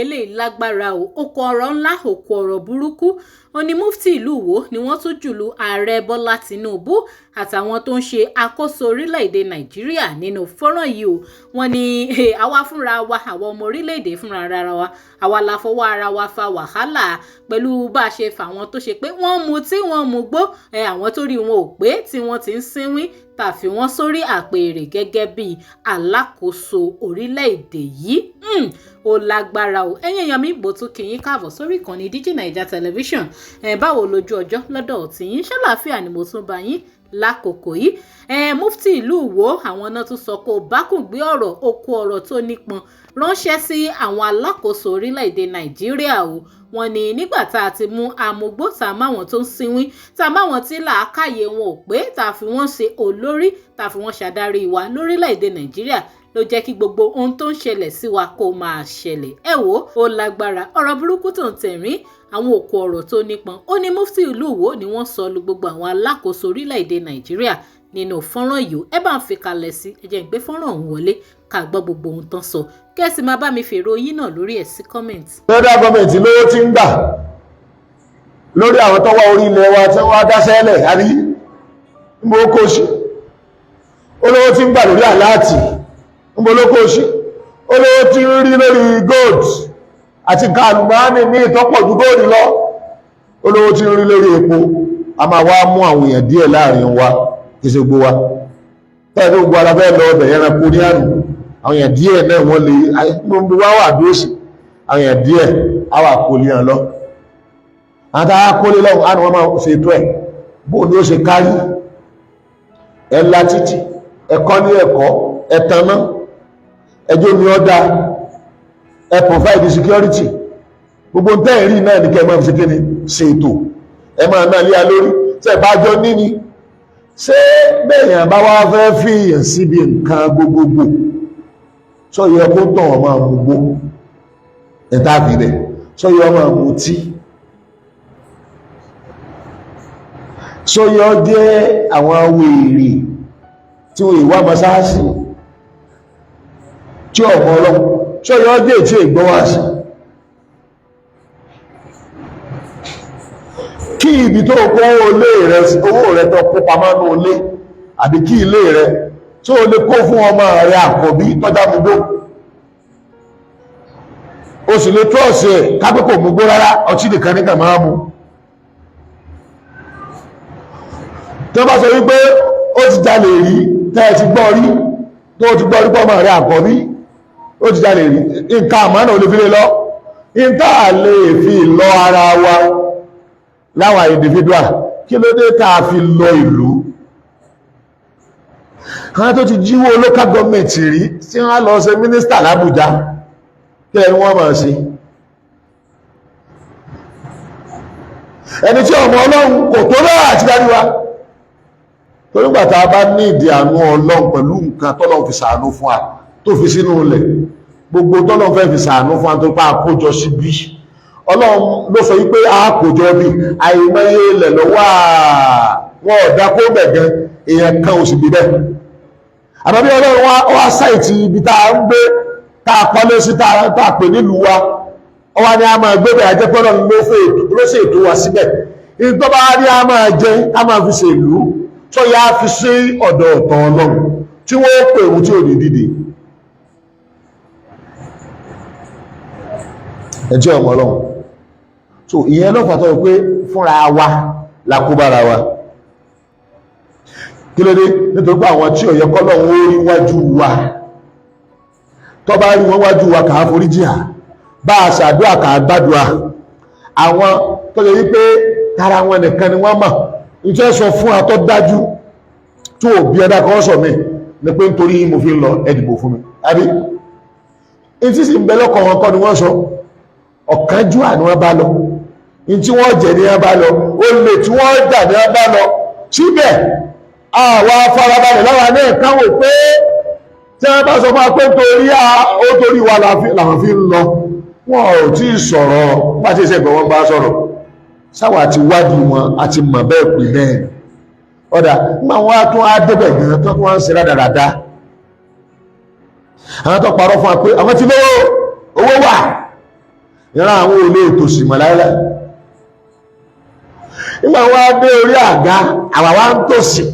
Eléyìí lágbára o. Òkò ọ̀rọ̀ ńlá, òkò ọ̀rọ̀ burúkú ó ní Mufti ìlú Ìwó ni wọ́n tún jùlù Ààrẹ Bọ́lá Tinubu àtàwọn tó ń ṣe àkóso orílẹ̀-èdè Nàìjíríà nínú fọ́nrán yìí o. Wọ́n ní àwa fúnra wa, àwọn ọmọ orílẹ̀-èdè fúnra ara wa, àwa la fọwọ́ ara wa fa wàhálà pẹ̀lú bá a ṣe fà wọ́n tó ṣe pé wọ́n mu tí wọ́n mu gbó, àwọn tó rí wọn ò pé, tí wọ́n ti ń sínwín, tá a fi wọ́n sórí àpèrè gẹ́gẹ́ bí alákòóso orílẹ̀-èdè yìí. Ó lágbára o. Ẹ̀yin èèyàn mi, bó tún kí yín káàbọ̀ sórí ìkànnì Digi Naija Television. Ẹ báwo lójú ọjọ́ lọ́dọ̀ tìyín? Ṣàlàáfíà ni mo tún bá yín lákòókò yìí. Ẹ Mufti ìlú Ìwó, àwọn náà tún sọ kó bákùngbé ọ̀rọ̀, oko ọ̀rọ̀ tó nípọn ránṣẹ́ sí àwọn alákòóso orílẹ̀-èdè Nàìjíríà o. Wọ́n ní nígbà tá a ti mú amúgbó, tá a máwọn tó ń sinwín, tá a máwọn tí làákàyè wọn ò pé, tá a fi wọ́n ṣe olórí, tá a fi wọ́n ṣàdarí wa lórílẹ̀-èdè Nàìjíríà, ló jẹ́ kí gbogbo ohun tó ń ṣẹlẹ̀ sí wa kó máa ṣẹlẹ̀. Ẹ wò ó, lágbára. Ọ̀rọ̀ burúkú tó ń tẹ̀rín, àwọn òkú ọ̀rọ̀ tó nípọn ó ní Mufti ìlú Ìwó ni wọ́n sọ lu gbogbo àwọn alákòóso orílẹ̀-èdè Nàìjíríà nínú fọ́nrán yìí. Ẹ bá ń fi kalẹ̀ sí, ẹ jẹ́ ń gbé fọ́nrán ọ̀hún wọlé ká gbọ́ gbogbo ohun tán sọ, kẹ́ ẹ sì máa bá mi fèrò yín náà lórí ẹ̀ sí comment. Federal government lówó tí ń gbà lórí àwọn tó wá orí ilẹ̀ wa tí wọ́n á dáṣẹ́lẹ̀ àrí níbo ó kó sí. Olówó tí ń gbà lórí alert, níbo ló kó sí? Olówó tí ń rí lórí gold àti nǹkan àlùmọ́ọ́nì ní ìtọ́pọ̀ ju gold lọ. Olówó tí ń rí lórí epo. A máa wá mú àwọn èèyàn díẹ̀ láàrin wa, kì í ṣe gbogbo wa tẹ́lẹ̀ tó gbogbo ara fẹ́ lọ ọbẹ̀ ẹranko ní àrùn. Àwọn èèyàn díẹ̀ náà wọ́n lè gbogbo wá wà dúró sí. Àwọn èèyàn díẹ̀ á wà kó lé hàn lọ. Àwọn tá a kó lé lọ́wọ́ á ní wọ́n máa ṣètò ẹ̀ bóò ní ó ṣe kárí. Ẹ la títì, ẹ̀kọ́ ní ẹ̀kọ́, ẹ tanná, ẹjọ́ ni ó dá, ẹ provide security. Gbogbo tẹ́ ẹ̀rí náà ní kẹ́ ẹ máa fi ṣe kíni, ṣètò ẹ máa náà lé a lórí tí ẹ bá jọ níní. Ṣé bẹ́ẹ̀yàn bá wá fẹ́ fìyàn síbi nǹkan gbogbogbò, sọ yẹ kó tàn ọ́ máa mú gbó ẹ̀ta fi bẹ̀, sọ yẹ ọ máa mú tí, sọ yẹ ọ jẹ́ àwọn wèrè tí wọ́n ìwà masáàsì tí ọmọ ọlọ́run, sọ yẹ ọ jẹ́ tí ìgbọ́ wá sí kí ibi tó kó owó rẹ̀ tó kó pamọ́ ní ilé, àbí kí ilé rẹ̀ tó lè kó fún ọmọ rẹ̀ àkọ́bí tọ́já mugbó, o sì lè trọ́ọ̀sì ẹ̀ kápẹ́kọ̀ mugbó rárá, ọtí nìkan ní kàmáà mú. Tó bá sọ wípé ó ti jalè rí, tẹ́ ẹ ti gbọ́ rí, tó ti gbọ́ rí pọ́ ọmọ rẹ̀ àkọ́bí ó ti jalè rí, nǹkan àmọ́ náà ó lè fi lé lọ. Nǹkan lè fi lọ ara wa láwọn individual, kí ló dé tá a fi lọ ìlú? Àwọn tó ti jíwó local government rí tí wọ́n lọ ṣe mínísítà l'Ábùjá, kí ẹni wọ́n máa ṣe? Ẹni tí ọmọ Ọlọ́run kò tó náà àti dáríwá torí gbà tá a bá ní ìdí àánú Ọlọ́run pẹ̀lú nǹkan tọ́lọ́run fi ṣàánú fún wa tó fi sínú ilẹ̀, gbogbo tọ́lọ́run fẹ́ fi ṣàánú fún wa tó pa àkójọ síbí, Ọlọ́run ló sọ wípé àkójọ bí àìmọye ilẹ̀ lọ́wọ́ wọn ọ̀dà kó bẹ̀ gan, èèyàn kan ò sì bí bẹ́ẹ̀. Àmọ́ bí Ọlọ́run wá sáìtì ibi tá a ń gbé, tá a kọ́lé sí, tá a pè nílùú wa, ó wá ní a máa gbé bẹ̀, àjẹpẹ́ Ọlọ́run ló ṣètò wa síbẹ̀. Ìtọ́ bá rí a máa jẹ, a máa fi ṣèlú tó yá fi sí ọ̀dọ̀ ọ̀tọ̀ Ọlọ́run tí wọ́n pè òun tí ò ní dìde. Ẹjẹ́ ọmọ Ọlọ́run so ìyẹn lọ́fà tó pé fúnra wa la kó bára wa. Kí ló dé? Nítorí pé àwọn tí ó yẹ kọ́lọ́run ó rí wájú wa, tó bá rí wọn wájú wa kà á foríjì à bá a ṣàdúrà kà á gbàdúrà. Àwọn tó lè wípé tara wọn nìkan ni wọ́n mọ̀ ìfẹ́ sọ fún atọ́ dájú tó bí ẹ̀dá kan sọ mí ní pé nítorí mo fi ń lọ ẹ dìbò fún mi, àbí ìtí sì ń bẹ lọ́kàn wọn kọ́ ni wọ́n sọ. Ọ̀kánjúà ni wọ́n bá lọ, ìtí wọ́n jẹ ní wọ́n bá lọ, olè tí wọ́n jà ní wọ́n bá lọ. Síbẹ̀ àwa farabalẹ̀ láwa náà káwò pé tí wọ́n bá sọ fún wa pé torí ó torí wa làwọn fi ń lọ, wọn ò tí ì sọ̀rọ̀ bá ti ṣe ẹ̀gbọ́n wọn bá sọ̀rọ̀ sáwà àti wádìí wọn àti mọ̀ bẹ́ẹ̀ pé bẹ́ẹ̀ ọ̀dà nígbà wọn á tún á débẹ̀ gan tó tún wá ń ṣe rádaràda. Àwọn tó parọ́ fún wa pé àwọn ti lówó, owó wà. Ìran àwọn ò lè tòṣì mọ́ láíláí. Nígbà wá dé orí àga, àwa wá ń tòṣì.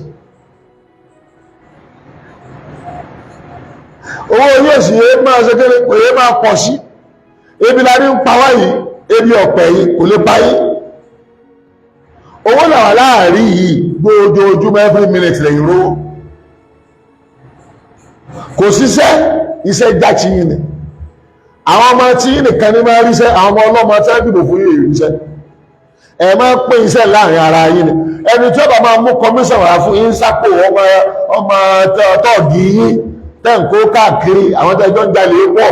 Owó orí òsì yé máa ṣe kéré, kò yé máa pọ̀ sí. Ebi la ní ń pa wá yìí, ebi ọ̀pẹ̀ yìí kò lè pa yín. Owó làwà láàrin yìí gbójoojúmọ́, every minute lẹ́yìn rówó. Kò síṣẹ́, iṣẹ́ já ti yín ni. Àwọn ọmọ tí yín nìkan ní máa ríṣẹ́, àwọn ọmọ ọlọ́mọ tí wọ́n dìbò fún yìí ríṣẹ́. Ẹ máa pín iṣẹ́ láàrin ara yín ni. Ẹni tí ó bá máa mú commission wá fún yín sápò, ọmọ ọmọ tọ́ọ̀gì yín tẹ́ ń kó káàkiri, àwọn tẹ́jọ́ ń jalè pọ̀,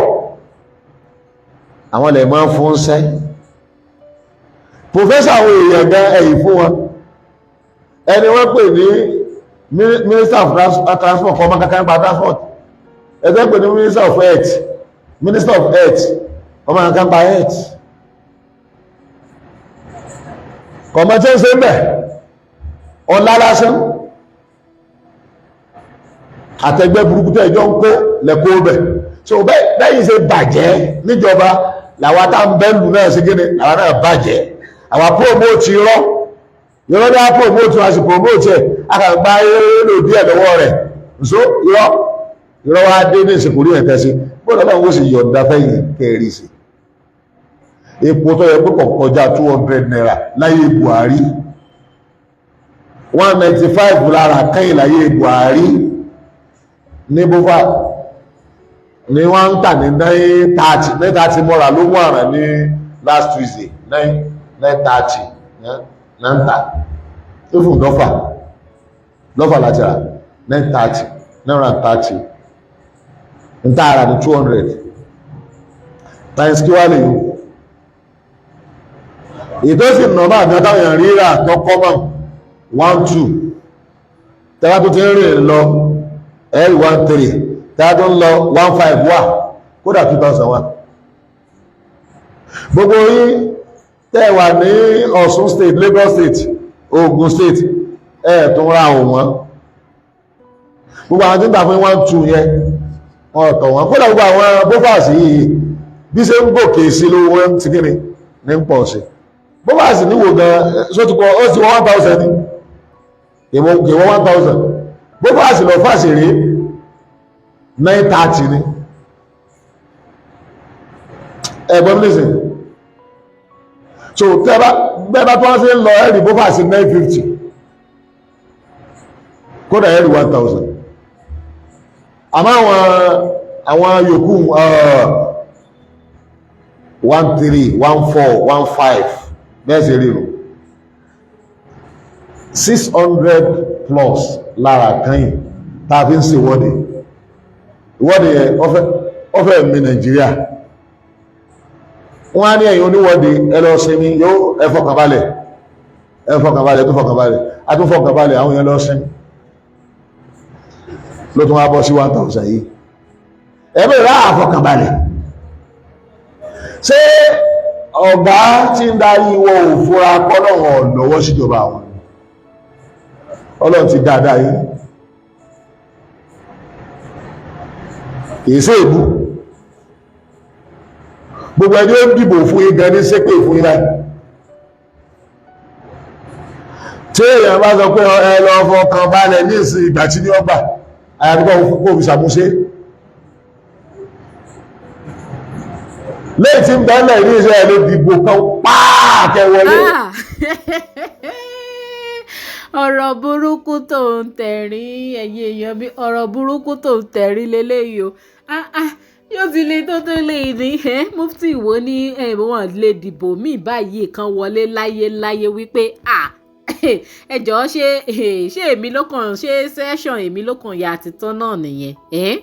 àwọn lè máa fún ṣẹ́. Professor, àwọn èèyàn gan ẹ̀yìn fún wọn. Ẹni wọ́n pè ní minister of transport kọ́ ọmọ kankan nípa transport. Ẹgbẹ́ pè ní minister of health, minister of health, ọmọ kankan nípa health, kọ̀mọ́ tí ń ṣe ń bẹ̀ ọ̀la lásán. Àtẹgbẹ́ burúkú tó ẹjọ́ ń kó lẹ́kọ́ bẹ̀. So bẹ́yìn ṣe bàjẹ́ níjọba, làwa tá ń bẹ́lù náà ṣe gíní, àwa náà bàjẹ́. Àwa promote irọ́, irọ́ ní a promote, a sì promote ẹ̀, a kà gba èrò díẹ̀ lọ́wọ́ rẹ̀. So irọ́ irọ́ wá dé ní ìsìnkú rí ẹ̀kẹ́ sí gbọ́dọ̀ náà, wọ́n sì yọ̀ǹda fẹ́yìn kẹrì sí. Epo tó yẹ pé kò kọjá ₦200 láyé Buhari, 195 lára kẹ́yìn láyé Buhari ní bófà ní wọ́n ń tà ní 930, 930 mọ́ra ló mú àrà ní last Tuesday, nine nine thirty nine tà tó fún dọ́fà dọ́fà láti rà 930, 930, ń tà ara ní 200 times. Kí wá lè yìí ìtọ́sí nọ̀bá àgbà táwọn èèyàn rírà tó kọ́mọ̀ 1.2, tẹ́lá tó ti ń rìn lọ l 1.3, tẹ́lá tó ń lọ 1.5 wà, kódà 2,000 wà. Gbogbo yín tẹ́ wà ní Ọ̀ṣun State, Lagos State, Ogun State, ẹ̀ tó ń ra òwọ́n. Gbogbo àwọn tí ń tà fún 1.2 yẹn, wọn ọ̀tọ̀ wọn. Kódà gbogbo àwọn bófàsì yìí, bí ṣe ń gòkè sí lówó wọn ti kíni ní ń pọ̀ sí. Bófàsì níwò gan sótìkọ, ó ti wọ́n 1,000 ní ìwọ̀n 1,000. Bófàsì lọ fàsì rí 930 ní ẹ̀gbọ́n nísìn. So tẹ́bá bẹ́bá tó wá sí ń lọ, ẹ̀rì bófàsì 950, kódà ẹ̀rì 1,000. Àmọ́ àwọn yòókù, 1.3, 1.4, 1.5, bẹ́ẹ̀ sì rí o, 600 plus lára kan yìí tá a fi ń ṣe ìwọ́de. Ìwọ́de yẹn ó fẹ́ mi Nàìjíríà. Wọ́n á ní ẹ̀yin oníwọ́de, ẹ lọ sinmi, yóò ẹ fọkànbalẹ̀, ẹ fọkànbalẹ̀, tó fọkànbalẹ̀, a tún fọkànbalẹ̀, àwọn èèyàn lọ sinmi, ló tún wá bọ́ sí 1,000 yìí. Ẹ̀mí rà àfọkànbalẹ̀. Ṣé ọ̀gá tí ń darí wọ òfúra pọ́lọ́wọ̀n lọ́wọ́ síjọba àwọn Ọlọ́run ti dáadáa yìí? Kìí sí èbú. Gbogbo ẹni ó ń dìbò fún yín gan ní ṣépè fún yín láì tí èèyàn bá sọ pé ẹ lọ fọkàn balẹ̀ ní ìsìn ìgbà tí ní ọgbà àyàbíkọ́ kó fi ṣàmúṣe lẹ́yìn tí ń bẹ́ẹ̀lẹ̀ ní iṣẹ́ ẹ̀ ló dìbò kan pàákẹ́ wọlé. Ọ̀rọ̀ burúkú tó ń tẹ̀rín, ẹ̀yin èèyàn mi, ọ̀rọ̀ burúkú tó ń tẹ̀rín leléyìí o. Ah ah, yóò ti le tó tó lè ní ẹ́. Mufti Ìwó ní wọ́n lè dìbò míì báyìí kan wọlé láyé láyé, wípé ah, ẹ jọ̀ọ́, ṣé èmi ló kàn ṣé session èmi ló kàn ya àtitán náà nìyẹn?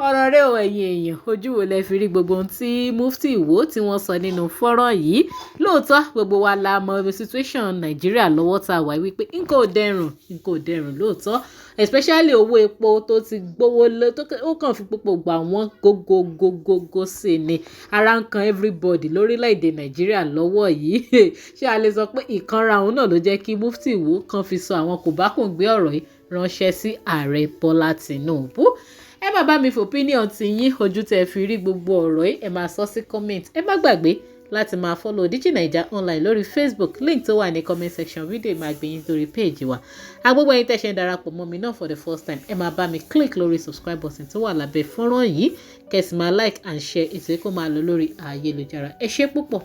Ọ̀rọ̀ rẹ o. Ẹ̀yin èèyàn, ojú wo lẹ fi rí gbogbo ohun tí Mufti Ìwó tí wọ́n sọ nínú fọ́nrán yìí? Lóòótọ́, gbogbo wa la mọ situation Nàìjíríà lọ́wọ́ tá a wà, wípé nǹkan ò dẹrùn, nǹkan ò dẹrùn lóòótọ́, especially owó epo tó ti gbówó lé, tó ó kàn fi gbogbo gbà wọ́n gógógógógó sí ni. Ara ń kan everybody lórílẹ̀‐èdè Nàìjíríà lọ́wọ́ yìí. Ṣé a lè sọ pé ìkanra òun náà ló jẹ́ kí Mufti Ìwó kan fi sọ àwọn kòbákùngbé ọ̀rọ̀ yìí ránṣẹ́ sí Ààrẹ Bọ́lá Tinubu? Ẹ má bá mi fi opinion ti yín, ojú tẹ́ fi rí gbogbo ọ̀rọ̀ yìí, ẹ máa sọ sí comment. Ẹ má gbàgbé láti máa follow Digi Naija Online lórí Facebook. Link tó wà ní comment section fídíò máa gbé yín lórí page wa. Agbógbó ẹ̀yin tẹ́ ṣe ń darapọ̀ mọ́ mi náà for the first time, ẹ máa bá mi click lórí subscribe button tó wà lábẹ́ fọ́nrán yìí, kẹ́ sì máa like and share ètò yìí kó máa lọ lórí ayélujára. Ẹ ṣé púpọ̀.